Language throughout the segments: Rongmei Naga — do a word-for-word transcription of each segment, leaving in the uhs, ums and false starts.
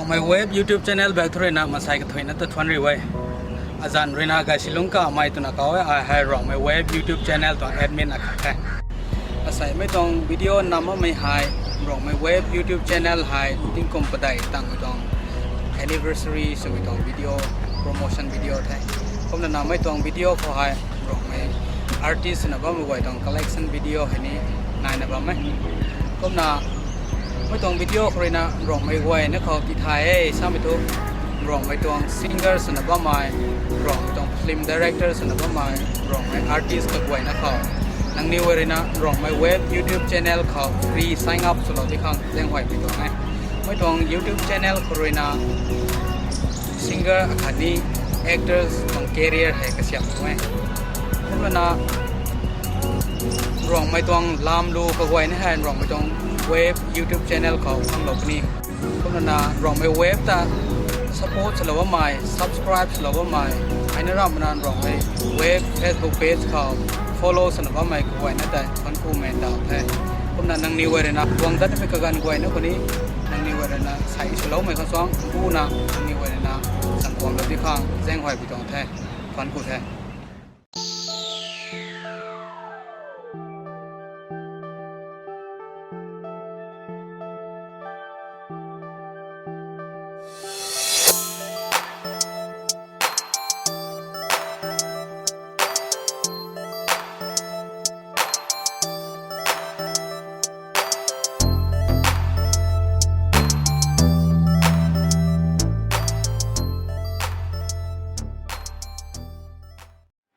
Rongmei Web YouTube channel bak thu ruina masai kathuina ta thuan ri e. Azanc ruina Gaisilung Kamei twna kau e, ai hei Rongmei Web YouTube channel tuang admin akhat the. Asei mei tuang video nam bammei hei, Rongmei Web YouTube channel hei tingkum padeih tangmei tuang anniversary swmei tuang video, promotion video the. Kumna na mei tuang video khou hei Rongmei artist na bammei guay tuang collection video hei ni naina bam e. Kumna mei tuang video khou ruina Rongmei guayna khou tithay e samei thu, Rongmei tuang singer swna bammei, Rongmei tuang film director swna bammei, Rongmei artist kaguayna khou nangniw guay ruina Rongmei Web YouTube channel khou free sign up swlou di khang zaenghuaymei tuang e. Mei tuang YouTube channel khou ruina singer akhatni actors tuang career hei kasiam tuang e. Kumna na Rongmei tuang lamlu kaguayna hei Rongmei tuang Web YouTube channel khou khanglou puni. Kumna na Rongmei Web ta support swlou bammei, subscribe swlou bammei, aina ramna Rongmei Web Facebook page khou follow swna bammei kaguayna tei thuanckumei ndauh the. Kumna nangniw guay ruina guang datmei kaganv guayna khou ni, nangniw guay ruina sei swloumei khang suang buna nangniw guay ruina changkuanglou di khang zaenghuay pui tuang the. Thuancku the.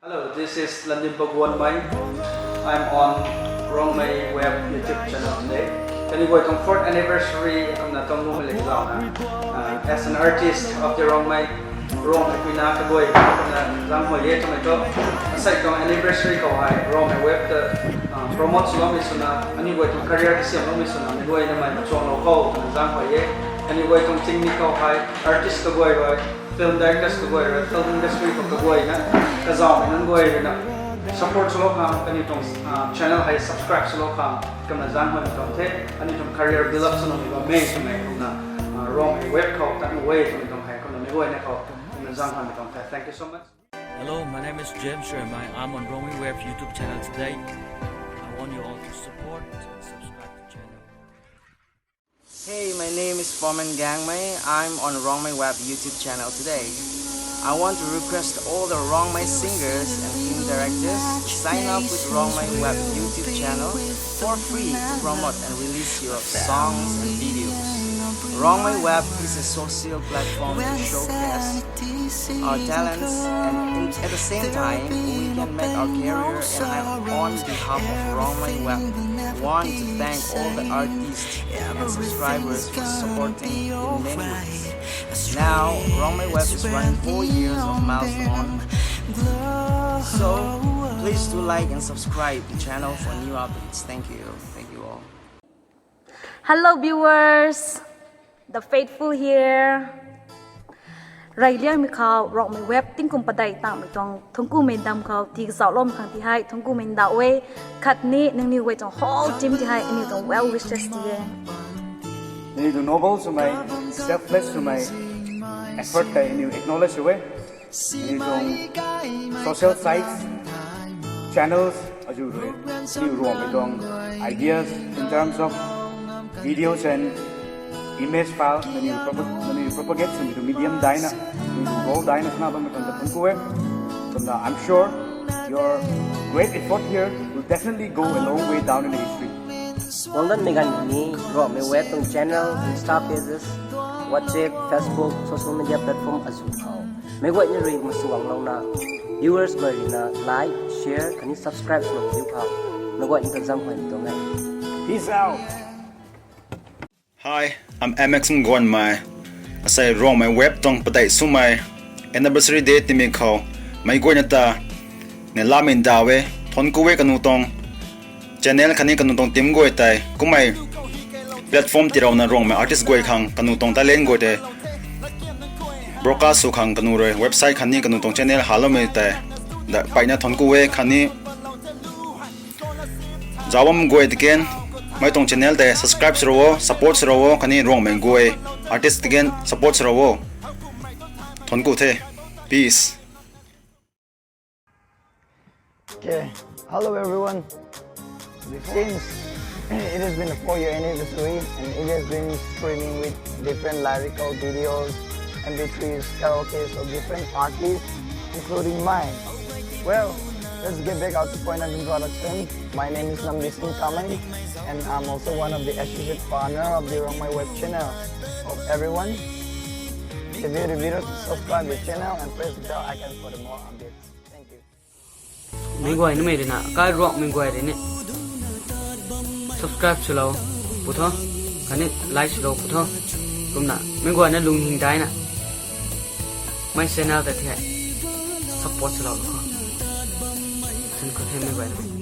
Hello, this is Landim Pagwanmei. I'm on Rongmei Web YouTube channel today. Kaniw guay tuang fourth anniversary kumna tuang mumei lei zauna, uh, as an artist of the Rongmei, Rongmei puina kaguay kumna zaenghuay e twmei thu. Asei tuang anniversary khou hei Rongmei Web ta, uh, promote swloumei swna, aniw guay tuang career kasiamloumei swna meic guayna mei machuanglou khou twna zaenghuay e. Kaniw guay tuang tingmik khou hei artist kaguay rui, film directors kaguay rui, film industry khou kaguayna kazauhmei nunc guay ruina support swlou khang, kaniw tuang, uh, channel hei subscribe swlou khang kumna zaenghuaymei tuang the. Aniw tuang career build up swloumei bammei twmei kumna, uh, Rongmei Web khou tat e twmei tuang hei kumna meic guayna khou kumna zaenghuaymei tuang the. Thank you so much. Hello, my name is James Shermai. I'm on Rongmei Web YouTube channel today. I want you all to support and subscribe the channel. Hey, my name is Foreman Gangmei. I'm on Rongmei Web YouTube channel today. I want to request all the Rongmei singers and film directors to sign up with Rongmei Web YouTube channel for free to promote and release your songs and videos. Rongmei Web is a social platform to showcase our talents, and in, at the same time, we can make our career. And I, on behalf of Rongmei Web, want to thank all the artists and subscribers for supporting in many ways. Now, Rongmei Web is running four years of milestone. So, please do like and subscribe the channel for new updates. Thank you. Thank you all. Hello viewers, the faithful here. Reyliangmei khou Rongmei Web tingkum padeih tangmei tuang thuanckumei ndam khou tii kazauhloumei khang ti hei thuanckumei ndauh e. Khatni nangniw guay tuang whole team ti hei aniw tuang well wishes ti e. Nangniw tuang noble swmei, selfless swmei effort tei aniw acknowledge sw e. Aniw tuang social sites, channels azuh rui aniw Rongmei tuang ideas in terms of videos and image file nangniw propa-, nangniw propagate swmei tuang medium daina, nangniw tuang role daina swna bammei tuang ta thuancku e. Kumna, I'm sure your great effort here will definitely go a long way down in the history. Guang datmei ganv ni Rongmei Web tuang channel, Insta pages, WhatsApp, Facebook, social media platform azuh khou meic guayna rui masuanglouna, viewers guay ruina like, share khatni subscribe swlou diu khou meic guayna ta zaenghuaymei tuang e. Peace out. Hi, I'm M X Nguanmei. Asei Rongmei Web tuang padeih swmei anniversary day timei khou meic guayna ta neihlamei ndauh e, thuancku e kanu tuang channel khatni kanu tuang team guay tei kummei platform tiilouna Rongmei artist guay khang kanu tuang talent guay tei broadcast sw khang kanu rui website khatni kanu tuang channel haloumei tei da peyna thuancku e khatni zauc bam guay ta kan Mei tuang channel tei subscribe sw ro o, support sw ro o, khatni Ruangmei guay artist again support sw ro o. Thuanc ku the. Peace. Okay, hello everyone. Since it has been a four-year anniversary and it has been streaming with different lyrical videos, M P threes, karaoke of different artists, including mine. Well, let's get back out to point of introduction. My name is Namdi Singh Tamei, and I'm also one of the associate partner of the Ruangmei web channel. Hope everyone give it a video to subscribe the channel and press the bell icon for the more updates. Thank you. Mei guay na mei rui na, kai Ruangmei guay rui ni subscribe swlou pu tho, khatni like swlou pu tho. Kumna mei guay na lunghing daina mei channel ta the support swlou kho. Thuanc ku the mei guay na.